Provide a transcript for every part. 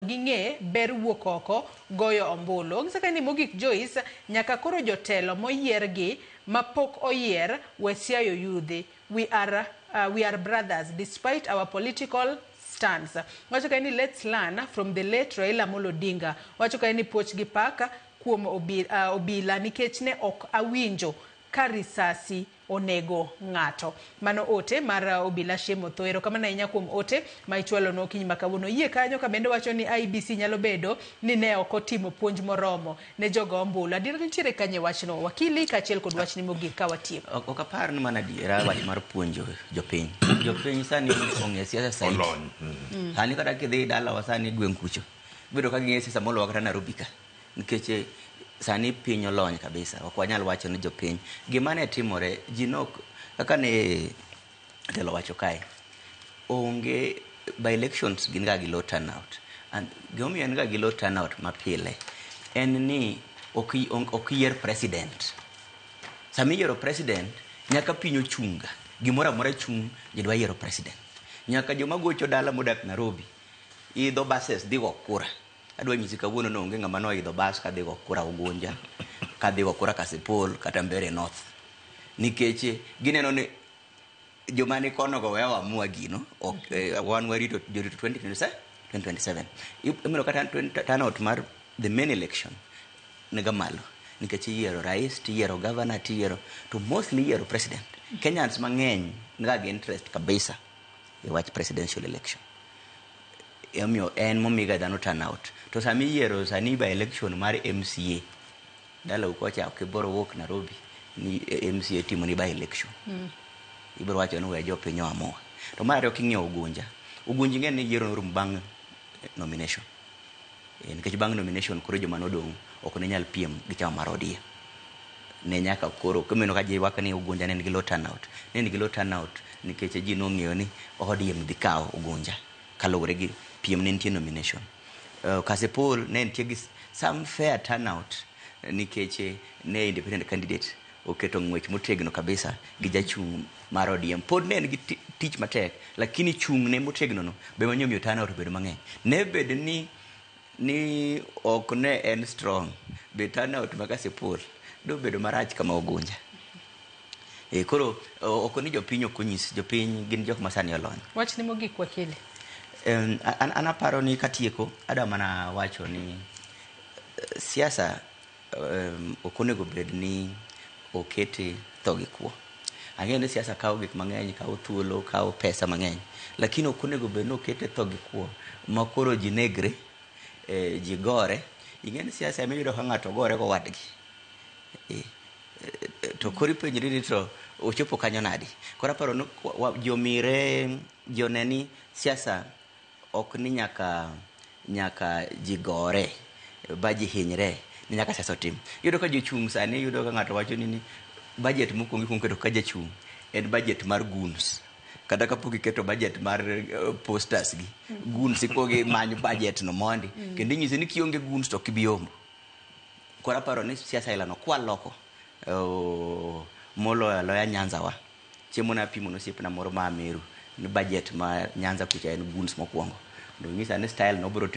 ging'e ber wuok oko goyo ombulu. Ong'isa ka ni mogik Joyce, nyaka koro jotelo moyier gi mapok oyier we siayo yudhi. We are brothers despite our political stance. Wacho ka ni let's learn from the late Raila Amolo Odinga. Wacho ka ni puoch gi paka kuom obila nikech ne ok awinjo ka risasi onego ng'ato. Mano ote mar Obila Shemotho. Erokamano ahinya kuom ote ma ichwalo no okinyi ma kawuono. Yie kanyo ka bende wacho ni IEBC nyalo bedo ni ne ok otimo puonj moromo ne jogo ombulu. Adiera nitiere kanye wachno, wakili, kaachiel kod wachni mogik ka watieko? Ok apar ni mana adiera wach mar puonjo jopiny. Jopiny sani ong'e siasa saidi. Olony. Sani kata kidhi dalawa sani gweng' kucho, ibedo ka ging'e siasa moloyo kata Nairobi ka. Nikech sani piny olony kabisa. Ok wanyal wacho ni jopiny. Gima ne timore, ji nok, kaka ne telo wacho kae, onge by elections gin ga gi low turnout. And gimomiyo en ga gi low turnout mapile, en ni ok yier president. Sama iyiero president, nyaka piny ochunga. Gimoro amora chung', ji dwa yiero president. Nyaka joma gocho dala modak Nairobi, idho buses dhi go kura. Adwa nyisi kawuono no onge ng'ama noidho bus kadhi go kura Ugunja, kadhi go kura Kasipul kata Mbeere North. Nikech gineno ni joma ni kono go wewa amua gino, ok wan warito jorito 2027 2027. Imiro kata turnout mar the main election niga malo nikech iyiero rais, tiyiero governor, tiyiero to mostly iyiero president. Kenyans mang'eny niga gi interest kabisa e wach presidential election. Emomiyo en momiga dhano turnout. To sama iyiero sani by election mar MCA, dalau kocha ok iboro wuok Nairobi ni MCA timo ni by election. Ibiro wacho ni we jopiny oamua. To mar ariyo king'iyo Ugunja, Ugunja ing'e ni yiero norumo bang' nomination. Nikech bang' nomination koro joma nodong' ok ne nyal piem gi chama mar ODM. Ne nyaka koro kimeno ka ji ywak ni Ugunja ne nigi low turnout. Ne nigi low turnout nikech ji nong'eyo ni ODM dhi kawo Ugunja kaluwore gi piem ne nitie nomination. Kasipul ne nitie gi some fair turnout nikech ne independent candidate oketo ng'wech motegno kabisa gi jachung' mar ODM. Pod ne en gi tich matek, lakini chung' ne motegno no be manyomiyo turnout obedo mang'eny. Ne bed ni ok ne en strong, be turnout ma Kasipul dobedo marach kama Ugunja. Koro ok ni jopiny ok onyis, jopiny gin jok ma sani olony. Wachni mogik, wakili. An aparo ni katieko, adwa mana wacho ni siasa ok onego bed ni okete tho gi kuo. Ang'eyo ni siasa kawo gik mang'eny, kawo thuolo, kawo pesa mang'eny, lakini ok onego bed ni okete tho gi kuo ma koro ji negre, ji gore. Ing'e ni siasa ema iyudo ka ng'ato gore gowadgi. To koro ipenjri ni to ochopo kanyo nadi? Koro aparo ni ji omire, ji one ni siasa ok ni nyaka ji gore ba ji hinyre ni nyaka siasa otim. Iyudo ka jochung' sani, iyudo ka ng'ato wacho ni budget mokwongo ikuongo keto ka jachung' en budget mar goons. Kata kapok iketo budget mar posters gi, goons ikuongo imany budget no mondi. Kendo inyisi ni kionge goons to ok ibi yombo. Koro aparo ni siasa ila no kwaloko moloyo aloya Nyanza wa. Chiemo napimo ne osiepna moro ma Meru ni budget ma Nyanza kucha en goons mokwongo. To onyisa ni style no obiro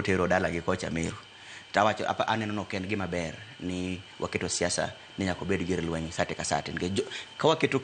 tero dalagi kocha Meru. Tawacho aneno ni ok en gima ber ni waketo siasa ni nyaka obed gir lweny sate ka sate. Nikech ka waketo